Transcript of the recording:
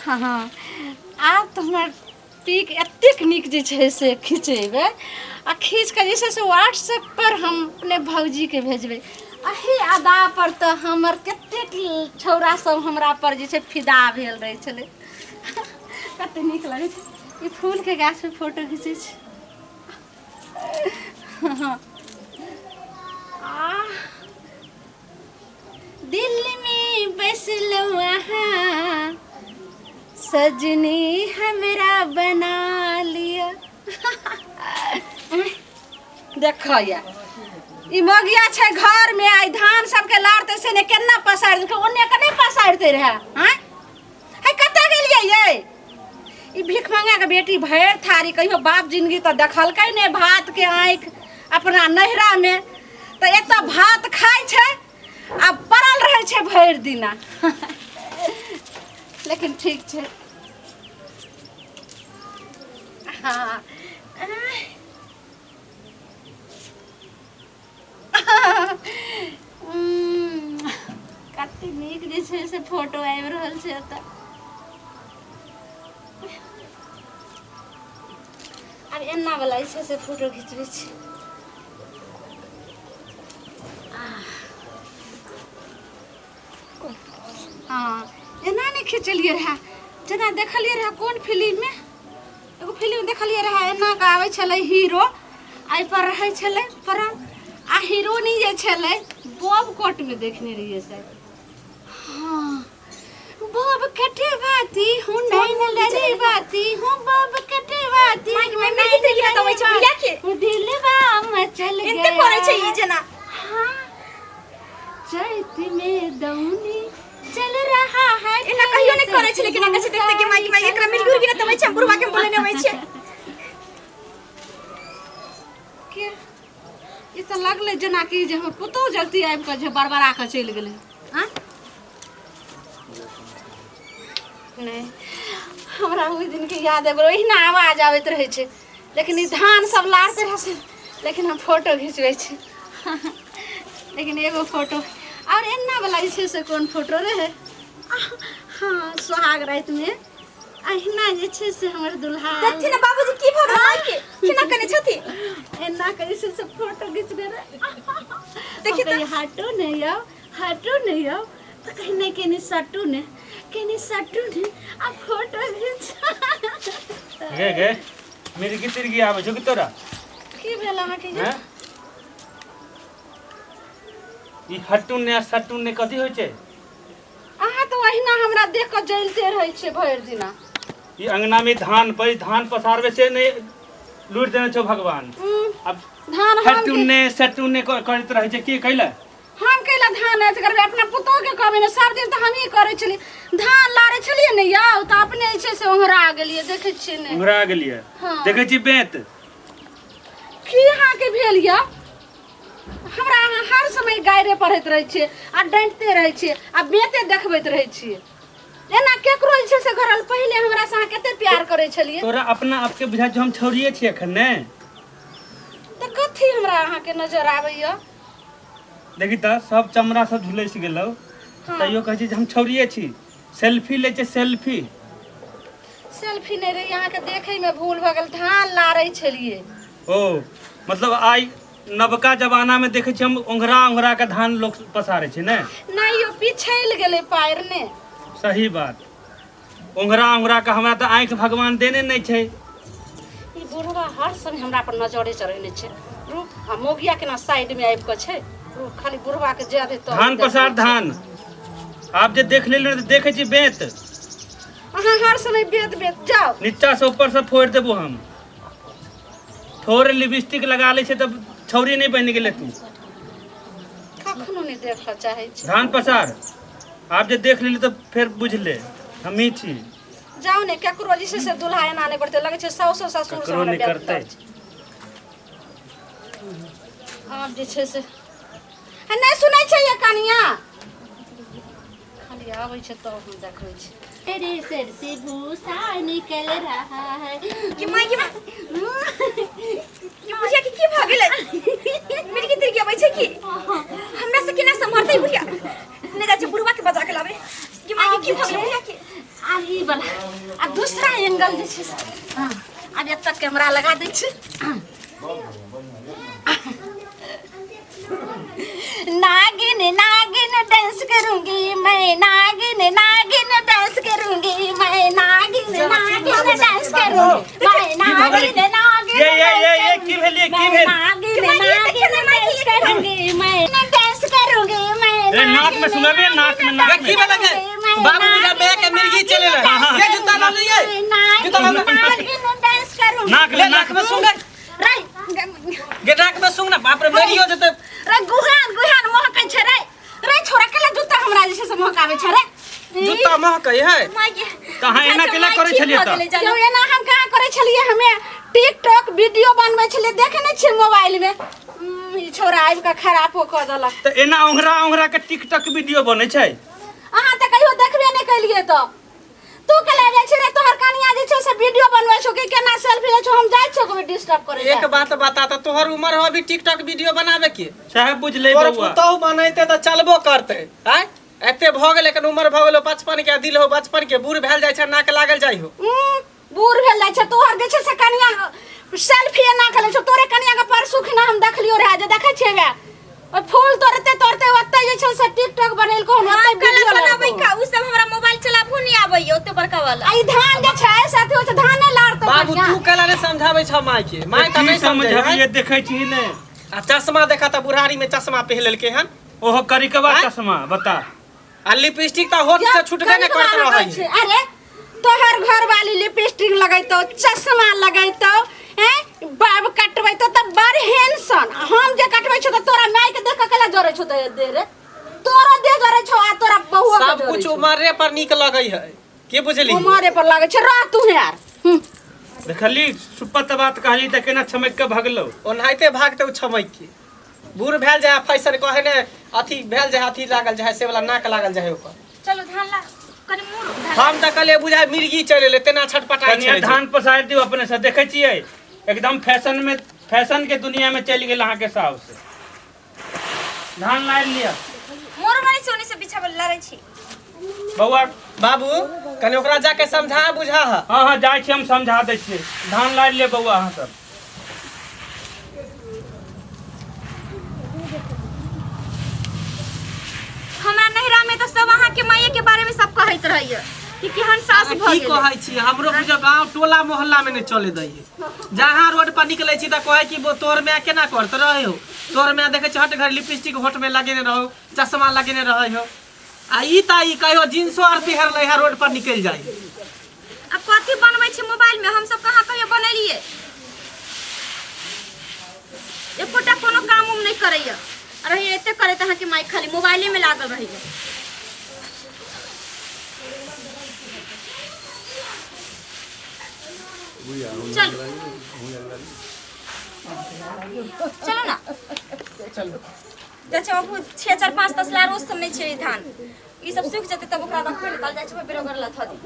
हँ, आब तऽ हमर पिक एतेक नीक जे छै से खिचेबै आ खींच कऽ जे छै से व्हाट्सएप पर हम अपने भौजीके भेजबै। एहि अदा पर तऽ हमर कतेक छौड़ा सब हमरा पर जे छै फिदा भेल रहै छलै। कते नीक लगै छै ई फूलके गाछमे फोटो घिचै छी। हँ, आह, दिल्लीमे बसलहुँ अहाँ सजनी, हमरा बना लिअ। देखैया ई मगिया छै घर में, आई धान सबके लारते से ने केना पसारि देलकै, ओन्ने के नहि पसारिते रहे। आँय हे, कतऽ गेलियै ये? ई भीख मंगा के बेटी भरि थारी कहियो बाप जिंदगी तऽ देखलकै नहि भात के आँखि अपना नैहरा में, तऽ एतऽ भात खाइ छै आ पड़ल रहै छै भरि दिना। लेकिन ठीक छै। हाँ, कते नीक जे छै से फोटो आबि रहल छै एतऽ। आब एना वाला जे छै से फोटो घिचबै छी। हँ, एना नहि खिचलियै रहए जेना देखलियै रहए कोन फिल्ममे। एगो फिल्म देखलियै रहए, एना कऽ आबै छलै हीरो, एहिपर रहै छलै पड़ल आ हीरोनी जे छलै बॉब कटमे देखने रहियै शायद। हाँ, बॉब कटवाती हूँ नैन लड़वाती हूँ, बॉब कटवाती माय माय, मिर्गी तिर्गी न तबै छै बुढ़िया के? हूँ, दिलवा मचल एते करै छै ई जेना। हाँ, चैत में दौनी चल रहा है। एना कहियो नहि करै छै, लेकिन अगर से देखते कि माय माय, एकरा मिर्गी उर्गी न तबै छै, हम बुढ़वा के बोले नहि अबै छै। के ई तऽ लगलै जेनाकि जे हमर पुतहु जल्दी आबि कऽ जे बड़बड़ा कऽ चलि गेलै। आँय नहि, हमरा ओहि दिनके याद आबि गेल। ओहिना आवाज आबैत रहै छै, लेकिन ई धान सब लारते रहै छै, लेकिन हम फोटो घिचबै छी। लेकिन एगो फोटो आओर एना वाला जे छै से कोन फोटो रहै? हाँ, सोहाग रातिमे अहिना जे छै से हमर दुल्हा। देखथिन ने बाबूजी, की भऽ गेल माय के? केना कने छथि? एना के जे छै से फोटो घिचने रहै। देखी तऽ हटू नहि यौ, हटू नहि यौ, तऽ कहीं नहि, केनी सटू ने, केनी सटू ने आ फोटो घिच। गे गे, मिर्गी तिर्गी आबै छौ कि तोरा? की भेल अहाँके यौ? हैं? ई हटू ने आ सटू ने कथी होइ छै? अहाँ तऽ ओहिना हमरा देख कऽ जलिते रहै छियै भरि दिना। ई अंगना में धान पर धान पसारबे से नहीं लूट देने छौ भगवान। अब धान हम हटू ने सटू ने करैत रहै छै, की कैला? हम कैला धान अथी करबै? अपना पुतोहके कहबै ने। सब दिन तऽ हमही करै छलियै, धान लारै छलियै ने यौ, तऽ अपने जे छै से ओंघरा गेलियै, देखै छियै ने? उघरा गेलियै। हाँ। देखै छी बेंत। की अहाँके भेल यौ? हमरा अहाँ हर समय गाइरे पढ़ैत रहै छियै आ डाँटिते रहै छियै आ बेते देखबैत रहै छियै। एना केकरो जे छै से घरल पहिले हमरा से अहाँ कते प्यार करै छलियै। तोरा अपना आपके बुझाइ छौ हम छौड़िए छियै एखन ने? तऽ कथी हमरा अहाँके नजर आबैया? देखी तऽ सब चमड़ा सब झुलसि गेलौ। हाँ। तैयो कहै छी जे हम छौड़िए छी। सेल्फी लै छै सेल्फी। सेल्फी नहि रही, अहाँके देखैमे भूल भऽ गेल, धान लारै छलियै। ओ मतलब आइ नवका जमाना में देखै छी हम ओंघरा ओंघरा के धान लोक पसारै छै ने? नहि यौ, पिछैल गेलै पाएर ने। सही बात, ओंघरा ओंघरा के हमरा तऽ आँखि भगवान देने नहि छै। ई बुढ़वा हर समय हमरा पर नजरे चढ़ेने छै। रुक, आ मोगिया केना साइड में आबि कऽ छै। रुक, खाली बुढ़वा के जाय दे तऽ धान पसार धान। आब जे देख लेलहुँ तऽ देखै छी बेंत। अहाँ हर समय बेत बेत जाउ। नीचा से ऊपर से फोड़ि देबो हम। थोड़े लिपस्टिक लगा लै छै तऽ छौरी नहि बनि गेलै तू। कखनो नहि देखऽ चाहै छी। धान पसार। आब जे देख लेली तऽ फेर बुझि ले हमही छी। जाउ ने, केकरो जे छै से दुल्हा एना नहि करतै। लगै छै साउसो ससुर ककरो हमरा नहि करतै। बेहतर छै। आब जे छै से हे नहि सुनै छै ये कनिया, खाली आबै छै तब हम देखबै छी। तेरे सर से भूसा निकल रहा है। कि माय, कि माय, ई बुढ़िया के की भऽ गेलै? मिर्गी तिर्गी अबै छै की? हमरा से केना सम्हरतै बुढ़िया? नहि जाइ छै बुढ़वा के बजा के लाबै। कि माय, के की भऽ गेलै बुढ़िया के? आब ई वाला कैमरा लगा दै छी। नागिन नागिन डांस करूंगी मैं, नागिन नागिन डांस करूंगी मैं, नागिन नागिन डांस करूंगी मैं, नागिन नागिन ये ये ये ये की भेल, ये की भेल? नागिन नागिन डांस करूंगी मैं, डांस करूंगी मैं। ए, नाक में सुनबे, नाक में, नाक की में। भेल गे? बाबू बुझा बे के मिर्गी चले रहे। ये जूता ला लिए, जूता ला। नागिन डांस करूंगी। नाक ले में, नाक में सुन रे गे, नाक में सुन ना। बाप रे, मरियो जेते। रे गुहान गुहान महकै छै रे। रे छोरा, केला जूता हमरा जे छै से महकाबै छै रे? जूता महकै है? तऽ अहाँ एना केना करै छलियै तऽ? यौ, एना हम कहाँ करै छलियै? हमे टिकटॉक वीडियो बनबै छलियै, देखे नहि छियै मोबाइल में? ई छोरा आबि कऽ खराबो कऽ देलक। तऽ एना ओंघरा ओंघरा के टिकटॉक वीडियो बनै छै? अहाँ तऽ कहियो देखबे नहि केलियै। तऽ तू केला जाइ छै रे? तोहर कनिया जे छै से वीडियो बनबै छौ कि केना सेल्फी लै छौ? हम जाइ छियौ कभी डिस्टर्ब करै एक बात बता तऽ, तोहर उम्र हो अभी टिकटॉक वीडियो बनावे के? साहेब बुझलै तोहर बौआ। पुतहु बनैते तऽ चलबो करतै। आय एते भऽ गेलै, एखन उम्र भऽ गेलो बचपन के, दिल हो बचपन के, बूढ़ भेल जाइ छै, नाक लागल जाइ हो। बूढ़ भेल जाइ छै। तोहर जे छै से कनिया सेल्फी एना के लै छौ। तोरे कनिया के परसू खिना हम देखलियो रहे जे देखै छियै वे ओइ फूल तोड़ते तोड़ते ओतै जे छै से टिकटॉक बनेलको हन, ओतै कला वीडियो बनाबै लेलको। का उ सब हमरा मोबाइल चलाबो नहीं आबैया ओते बड़का वाला। आ ई धान जे छै से अथी होइ छै, धान नहि लाड़तौ बाबू बढ़ियां। तू केला नहि समझाबै छ माय के? माय तऽ की नहि समझै समझबियै? है। देखै छी ने। आ चश्मा देखा तऽ, बुढ़ारी में चश्मा पहिर लेलकै हन। ओहो करिकवा आँय? चश्मा बता। आ लिपस्टिक तऽ होठ से छुटबे नहि कनिकबा करत लगै रहै छै। अरे तोहर घर वाली लिपस्टिक लगैतौ, चश्मा लगैतौ, हैं बाब कटबैतौ तऽ बड़ हैंडसन। हम जे कटबै छौ तऽ तोरा माय के देख कऽ केला जरै छौ? तऽ दे रे, तोरो दे जरै छौ आ तोरा बहुओ के सब जरै कुछ छौ। उमरे पर नीक लगै है, की बुझली? उमरे पर लागै छै। रह तू यार। देखली, सुपत बात कहली तऽ केना छमकि के भगलौ। ओनाहिते भागते उ छमैक के। बूढ़ भेल जाय फैशन कहे ने अथी भेल जाय, अथी लागल जाय से वाला नाक लागल जाय ओकर। चलो धान ला कनि मुड़ धान। हम तऽ कहलियै बुझाय मिर्गी चलि एलै, तेना छटपटाइ कनिया छलै। धान पसारि दियौ अपने से। देखै छियै, एकदम फैशन में, फैशन के दुनिया में चलि गेल अहाँके साउस। धान लारि लिअ। मोर मारी सोनी से पीछा वाला लड़ै छी। बौआ। बाबू, कनि ओकरा जाके समझा बुझा। हँ हँ, जाइ छी हम, समझा दै छियै। धान लारि लिअ बौआ अहाँ सब। हमरा नैहरा में तो सब अहाँ के माये के बारे में सब कहैत रहैया कि केहन सास भऽ की गेलै। कहै छी, हमरो बुझो गाँव टोला मोहल्ला में नहीं चले दै है। जहाँ रोड पर निकले छी तऽ कहै कि बो तोहर माय केना करत रहे हो, तोहर माय देखै छी हट घर लिपस्टिक होठ में लगेने रहो, चश्मा लगेने रहे हो, आ ई तऽ ई कहियो जींसो आर पहिर लै है, रोड पर निकलि जाइ। अब कथी बनबै छी मोबाइल में? हम सब कहाँ कहियो बनेलियै? एकोटा कोनो काम उम नहीं करैया रही, एते करैत अहाँके माय, खाली मोबाइले में लागल रहैया। चलो चलो ना। चलो। जाइ छै बाबू, 6 4 5 तसला रोज सब नहि छै। धान ई सब सूखि जेतै तब ओकरा रखबै ने, तल जाइ छै बेरोगर लथऽ दी।